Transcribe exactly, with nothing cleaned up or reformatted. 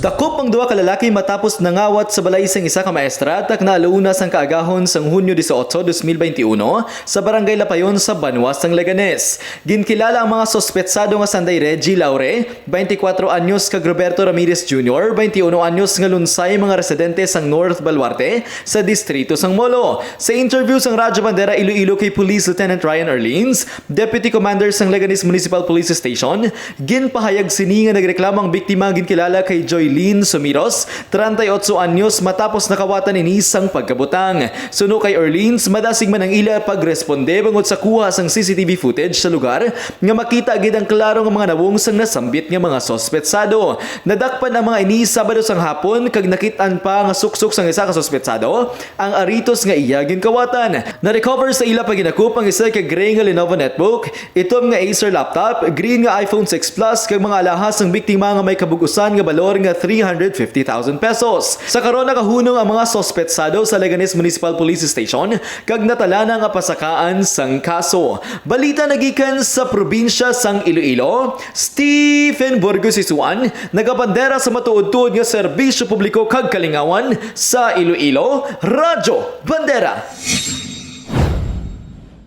Dakop ang duha ka lalaki matapos nangawat sa balay sang isa ka maestra takna alauna sang kaagahon sang Hunyo disiotso, dos mil benti uno, sa Barangay Lapayon sa Banwa sang Leganes. Ginkilala ang mga suspetsado nga sanday Reggie Laure, twenty-four anyos, kag Roberto Ramirez Junior, twenty-one anyos, nga lunsay mga residente sang North Baluarte sa distrito sang Molo. Sa interview sang Radyo Bandera Iloilo kay Police Lieutenant Ryan Arlins, Deputy Commander sang Leganes Municipal Police Station, ginpahayag sini nga nagreklamo ang biktima nga ginkilala kay Joylene Sumiros, treinta y ocho anyos, matapos nakawatan ini sang pagkabutang. Suno kay Orleans, madasig man ang ila pagresponde bangod sa kuha sang C C T V footage sa lugar nga makita gid ang klaro nga mga nawong sang nasambit nga mga suspetsado. Nadakpan ang mga ini Sabado sang hapon kag nakit-an pa nga suksok sang isa ka suspetsado ang aritos nga iya ginkawatan. Na-recover sa ila paginakop ang isa ka gray nga Lenovo netbook, itom nga Acer laptop, green nga iPhone six Plus, kag mga alahas sang biktima nga may kabug-usan nga balor nga three hundred fifty thousand pesos. Sa karon, nakahunong ang mga suspetsado sa Leganes Municipal Police Station kag natala na nga pasakaan sang kaso. Balita nagikan sa probinsya sang Iloilo, Stephen Burgos Isuan, nagabandera sa matuod-tuod nga serbisyo publiko kag kalingawan sa Iloilo, Radyo Bandera.